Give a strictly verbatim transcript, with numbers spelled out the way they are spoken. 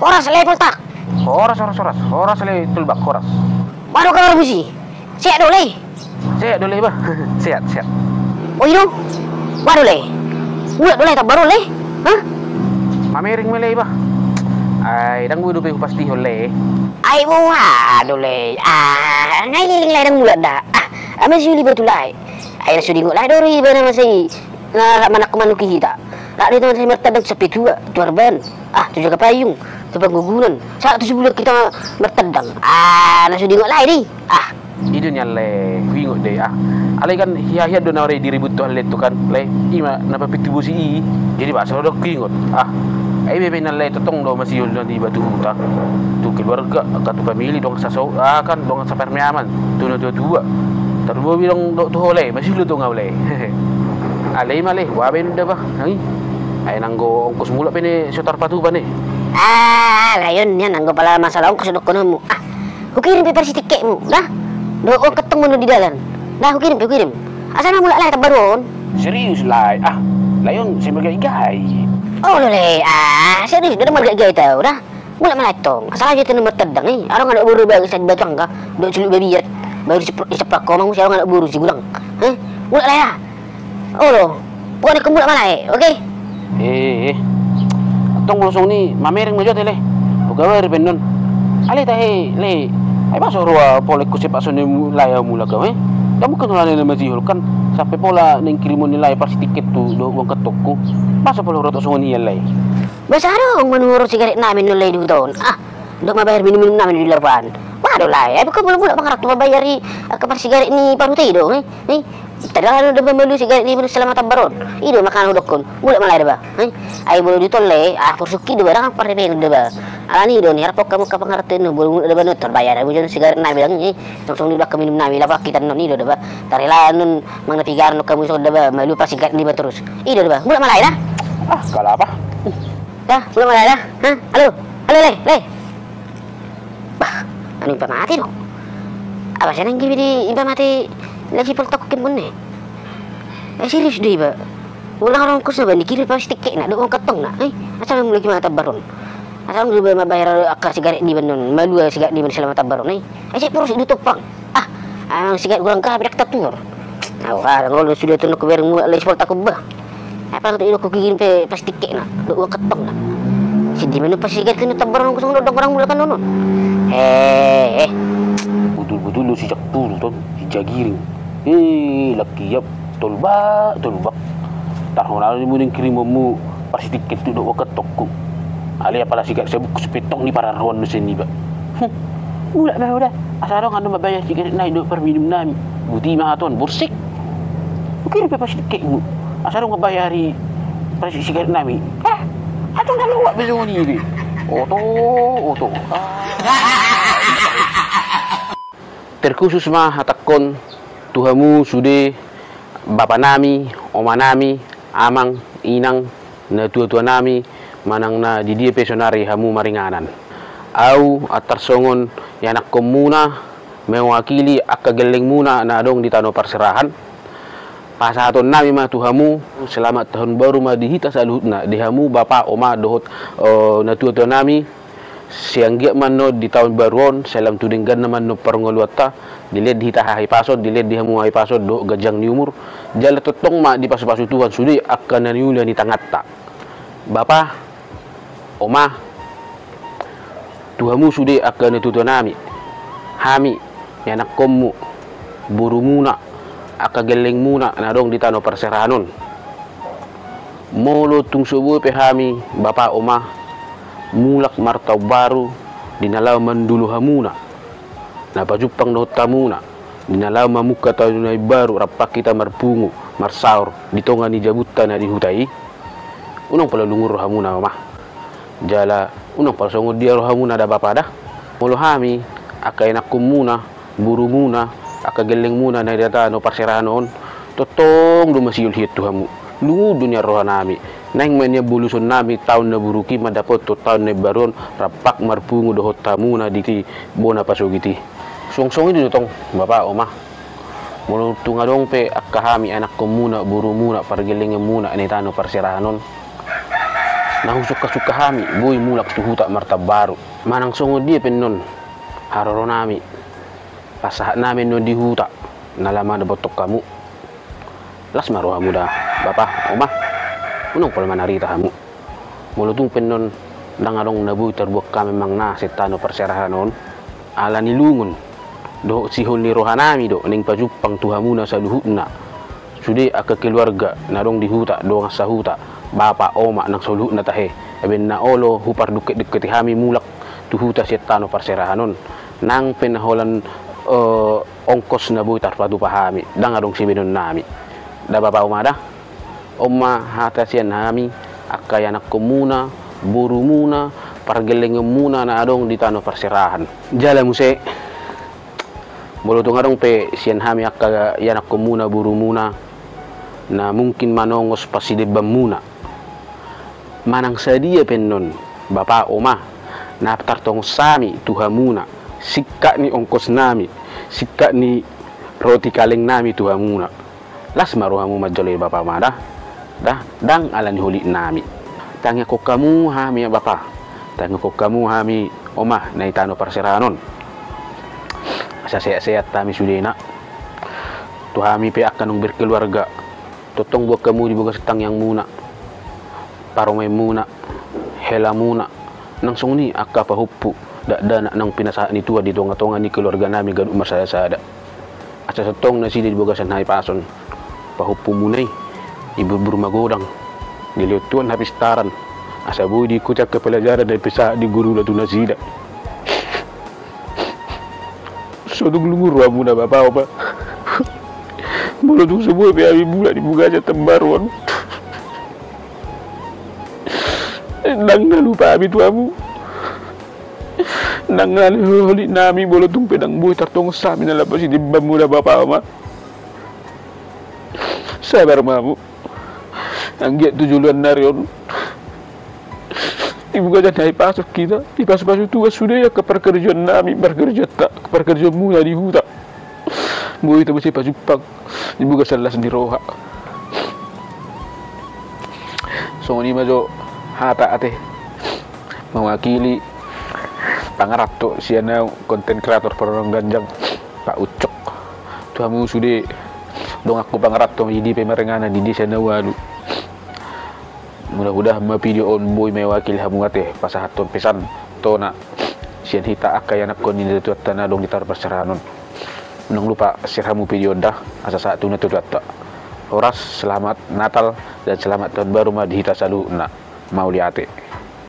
Horas, Lae Poltak. Horas, horas, horas. Horas, Lae Tolbak, horas. Mano kabar musi? Sehat do, Lae? Sehat do, Lae, bah. Sehat, sehat. O, i do? Bah do, Lae. Mulak do, Lae, Tambar on, Lae? Hah? Mamereng ma, Lae, bah. Ai, ndang boi dope hupastihon, Lae. Ai, boha do, Lae. Ah, nga i leleng, Lae, ndang mulak da. Ah, ama si Uli ba tu, Lae. Ai, na so diingot, Lae, do ro iba na masa i. Na rap manangko manuki hita. Rap do i tu masa i martandang tu Sampetua, tu Arban. Ah, tu Jaga Payung, tu Panggugunan. Sahat tu Sibulan hita martandang. Ah, na so diingot, Lae, do i. Ah. I do nian, Lae, huingot do i, ah. Alai kan hian-hian do na ro i diribut Tuhan, Lae, tu kan, Lae. I ma na papintu bosi i. Jadi boasa ro do huingot. Ah. Ai bebe nian, Lae, tongtong do masihol do niba tu huta. Tu keluarga, angka tu famili, dongan sasao, ah, kan, dongan saparmeaman. Tu natua-tua. Tarlumobi do tu ho, Lae, masihol do tong au, Lae. Alai i ma, Lae, boha baen da, bah. Nang i. Ai nanggo ongkos mulak pe na so tarpatupa, Lae. Ah, Lae, on nian, nanggo pala masalah ongkos dohononmu. Ah. Hukirim pe parsitiketmu, da? Dohot uang kantongmu annon di dalan. Da, hukirim pe, hukirim. Asa na mulak, Lae, Tambar on. Serius, Lae? Ah, Lae on sai margaigai. Olo, Lae, ah, serius do, ndang margaigai au, da. Mulak ma, Lae, tong. Asa Lae on tong martandang i. Adong anak boru bagas di Batu Angga. Dohot Celuk Babiat. Baru di Sep-, di Seprang Komang, muse adong anak boru di Sigulang. Hah? Mulak, Lae, da. Olo, pokokna ingkon mulak ma, Lae, oke? Eh, eh. Antong molo songon i mamereng ma jo ate, Lae. Hugabari pe annon. Alai tahe, Lae. Ai boasa ro pola ingkon sepak songon i, Lae, mulak au, eh? Ndang mungkin holan na masihol kan, sampe pola naeng kirimon ni Lae parsitiket tu dohot uang kantongku. Boasa pola hurotok songon i, Lae? Boasa adong manuhor sigaret nami annon, Lae, di huta on? Ah. Dok mabayar minum-minum nami di lapo an. Boha do, Lae? Ai ingkon molo mulak mangarap tu mambayari angka parsigaret ni parhuta i do, eh? Eh? Tadala do ba malu sigaret ni Selama Tambar on. I do makana hudokkon. Mulak ma, Lae, da ba. Eh? Ai molo di tol, Lae, ah, porsuk i do ba, ndang parrepengan do ba. Alani i do niharap hamu angka pangarap tu annon, molo mulak da ba annon tarbayar hamu jo sigaret nami, ndang, eh? Songon-songon i do angka minum nami, lapo hita annon, i do da ba. Tarela annon manang na piga annon hamu songon da ba, malu parsigaret niba torus. I do da ba. Mulak ma, Lae, da. Ah, kalapa. Da, mulak ma, Lae, da. Hah? Halo. Halo, Lae, Lae. Bah, anu, iba mate do. Apa sai nang gabe di iba mate lagi Poltak kemon ne? Eh, serius do iba. Ulang orang kus na ba ni kiri pasti kek na do uang kantong na. Eh, asal mulak ma Tambar on. Asal do ba mabayar angka sigaret niba annon, malu sigaret niba Selama Tambar on, eh. Eh, sai porsuk do topang. Ah, amang sigaret gurang gabe dak tatuhor. Au, ah, ngolu sudah tu nukku bereng mulak lagi Poltak ba. Apa tu idok ku gigin pe pasti kek na, do uang kantong na. Sidi manu pasti kek tu na Tambar on, kosong do orang mulak annon. Eh, eh. Butul-butul do si Jakturu ton, si Jagiring. Eh, laki yap, Tolbak, Tolbak. Tarhona ni muning kirimonmu pasti kek tu do uang kantongku. Alai apala sigaret sabungkus pe tong ni pararroan do sian iba. Hm. Mulak ma au da. Asa adong annon mabayar sigaret nai do parminum nami. Buti ma hatop borsik. Hukirim pe pasti kek mu. Asa adong mabayari pasti sigaret nami. Ah, adong na loak be songon i be. Oto, oto. Ah. Terkhusus ma hatangkon tu hamu sude bapa nami, oma nami, amang, inang, na tua-tua nami, manang na di dia pe saonari hamu maringanan. Au antar songon ianakhonmuna, mewakili angka gellengmuna na adong di tano parserahan, pasahaton nami ma tu hamu selamat tahun baru ma di hita saluhutna, di hamu bapa, oma dohot, eh, na tua-tua nami. Sai anggiat ma annon di taon baru on, sai lam tu dengganna ma annon parngoluanta, dilehon di hita hahipason, dilehon di hamu hahipason dohot ganjang ni umur, jala tongtong ma dipasu-pasu Tuhan sude angka na niula ni tanganta. Bapa, oma, tu hamu sude angka na tua-tua nami, hami, ianakhonmu, borumuna, angka gellengmuna na adong di tano parserahan on. Molo tung so boi pe hami, bapa, oma, mulak martaon baru di na laho mandulo hamuna, na pajumpang dohot hamuna, di na laho mamungka taon na imbaru, rap hita marpungu, marsaor di tonga ni jabunta na di huta i, unang pola lungun rohamuna, oma. Jala unang pola songon dia rohamuna da, bapa, da. Molo hami, angka ianakhonmuna, borumuna, angka gellengmuna na di tano parserahan on, tongtong do masihol hian tu hamu. Lungun do nian rohanami. Naeng ma nian boluson nami taon na buruk i mandapothon taon na imbaru on, rap marpungu dohot hamuna di bona pasogit i. Suang songon i do tong, bapa, oma. Molo tung adong pe angka hami, ianakhonmuna, borumuna, pargellengenmuna na di tano parserahan on, na husungka-sungka hami boi mulak tu huta martambaru. Manang songon dia pe annon haroronami, pasahatnami annon di huta na lam mandapothon hamu. Las ma rohamu da, bapa, oma. Unang pola manarita hamu. Molo tung pe annon ndang adong na boi tarbuat hami manang na sian tano parserahan on, ala ni lungun dohot sihol ni rohanami do naeng pajumpang tu hamuna saluhutna, sude angka keluarga na adong di huta, dongan sahuta, bapa, oma nang saluhutna tahe. Baen na olo hupardungket-dungketi hami mulak tu huta sian tano parserahan on, nang pe na holan, eh, ongkos na boi tarpatupa hami, ndang adong sibaenonnami. Da bapa, oma da. On ma hata sian hami angka ianakkonmuna, borumuna, pargellengonmuna na adong di tano parserahan. Jala muse, molo tung adong pe sian hami angka ianakkonmuna, borumuna na mungkin manongos parsidembanmuna, manang sadia pe annon, bapa, oma, na tartongos hami tu hamuna, singkat ni ongkosnami, singkat ni roti kalengnami tu hamuna, las ma rohamu manjalo i, bapa, oma da. Da, ndang ala ni holitnami. Tangiangkon hamu hami, bapa, tangiangkon hamu hami, oma, na di tano parserahan on, asa sehat-sehat hami sudena. Tu hami pe angka naung berkeluarga, tongtong buat hamu di bagasan tangiangmuna, parumaenmuna, helamuna, nang songon i angka pahompu, dakdanak naung pinasahat ni Tuhan di tonga-tonga ni keluarganami ganup marsada-sada. Asa tongtong nasida di bagasan hahipason. Pahompumuna i, i burbur magodang, dilehon Tuhan hapistaran, asa boi diikuti angka pelajaran na dipasahat ni guruna tu nasida. So dung lungun rohamuna, bapa, oma, molo tung so boi pe hami mulak di bagasan tambaru on, ndang na lupa hami tu hamu. Ndang ala ni holitnami molo tung pe ndang boi tartongos hami na lam parsidembanmuna, bapa, oma. Sabar ma hamu. Anggiat tu joloan ni ari on, di bagasan hahipason hita, dipasu-pasu Tuhan sude angka parkarejoannami, parkarejoanta, parkarejoanmuna di huta. Boi hita muse pajumpang di bagasan las ni roha. Songon i ma jo hata ate mewakili pangaranto sian au, konten kreator Parorang Ganjang, Pak Ucok. Tu hamu sude donganku pangaranto, di dia pe maringanan, di desa na ualu. Mudah-mudahan ma video on boi mewakili hamu ate pasahathon pesan tona sian hita angka ianakkon ni natuatuanta na adong di tano parserahan on. Unang lupa share hamu video on da, asa sahat tu natuatuanta. Horas, selamat Natal dan selamat Tahun Baru ma di hita saluhutna. Mauliate.